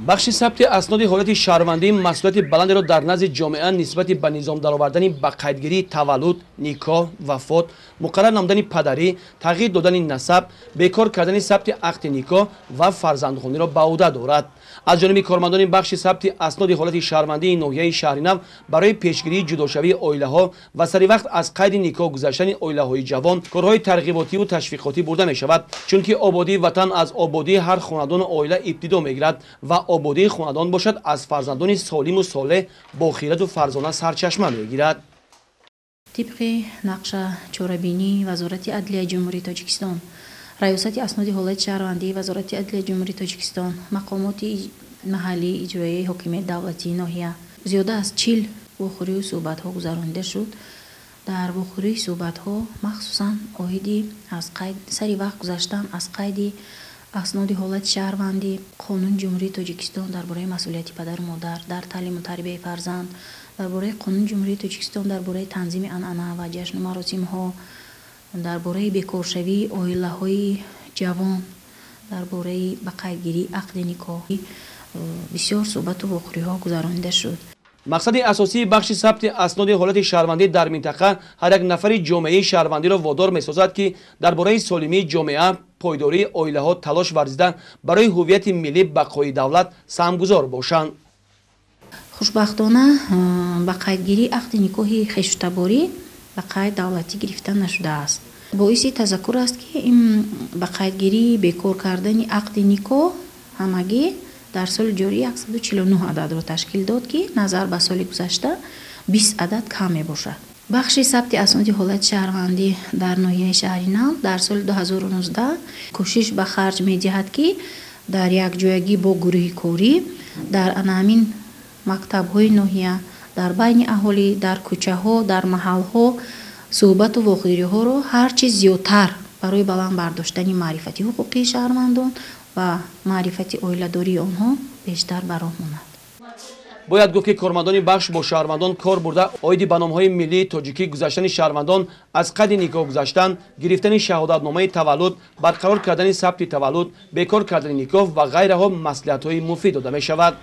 Бахши сабти асноди ҳолати шаҳрвандӣ масъулияти баландеро дар назди ҷомеа нисбати ба низом даровардани ба қайдгирии таваллуд, никоҳ, вафот, муқаррар намудани падарӣ, тағйир додани насаб, бекор кардани сабти ақди никоҳ ва фарзандхониро ба ӯҳда дорад. Аз ҷониби кормандони бахши сабти асноди ҳолати шаҳрвандии ноҳияи Шаҳринав барои пешгирии ҷудошавии оилаҳо ва сари вақт аз қайди никоҳ гузаштани оилаҳои ҷавон корҳои тарғиботиву ташвиқотӣ бурда мешавад, чунки ободии ватан аз ободии ҳар хонадону оила ибтидо мегирад ва ободии хонадон бошад аз фарзандони солиму солеҳ бо хираду фарзона сарчашма мегирад. Тибқи нақша чорабинии Вазорати адлияи Ҷумҳурии Тоҷикистон, Раёсати асноди ҳолати шаҳрвандии Вазорати адлияи Ҷумҳурии Тоҷикистон, мақомоти маҳаллии иҷроияи ҳокимияти давлатии ноҳия зиёда аз 40 вохӯрию суҳбатҳо гузаронида шуд. Дар вохӯрии суҳбатҳо махсусан оиди аз қайд сари вақт гузаштан аз қайди асноди ҳолати шаҳрвандӣ, Қонуни Ҷумҳурии Тоҷикистон дар бораи масъулияти падару модар дар таълиму тарбияи фарзанд, дар бораи Қонуни Ҷумҳурии Тоҷикистон дар бораи танзими анъана ва ҷашну маросимҳо, дар бораи бекоршавии оилаҳои ҷавон, дар бораи ба қайдгирии ақди никоҳ бисёр суҳбату вохӯриҳо гузаронида шуд. Мақсади асосии бахши сабти асноди ҳолати шаҳрвандӣ дар минтақа ҳар як нафари ҷомеаи шаҳрвандиро водор месозад, ки дар бораи солимии ҷомеа, пойдории оилаҳо талош варзида барои ҳуввияти миллӣ, бақои давлат саҳмгузор бошанд. Хушбахтона, ба қайдгирии ақди никоҳи хешутаборӣ ба қайд давлатӣ гирифта нашудааст. Боиси тазаккур аст, ки ин ба қайдгирии бекор кардани ақди никоҳ ҳамагӣ дар соли ҷорӣ 149 ададро ташкил дод, ки назар ба соли гузашта 20 адад кам мебошад. Бахши сабти асноди ҳолати шаҳрвандӣ дар ноҳияи Шаҳринав дар соли 2019 кӯшиш ба харҷ медиҳад, ки дар якҷоягӣ бо гурӯҳи корӣ дар анаҳамин мактабҳои ноҳия, дар байни аҳолӣ, дар кӯчаҳо, дар маҳалҳо суҳбату вохӯриҳоро ҳарчи зиёдтар барои баланд бардоштани маърифати ҳуқуқии шаҳрвандон ва маърифати оиладории онҳо бештар ба роҳ монад. Бояд гуфт, ки кормандони бахш бо шаҳрвандон кор бурда оиди ба номҳои миллии тоҷикӣ гузаштани шаҳрвандон, аз қайди никоҳ гузаштан, гирифтани шаҳодатномаи таваллуд, барқарор кардани сабти таваллуд, бекор кардани никоҳ ва ғайраҳо маслиҳатҳои муфид дода мешавад.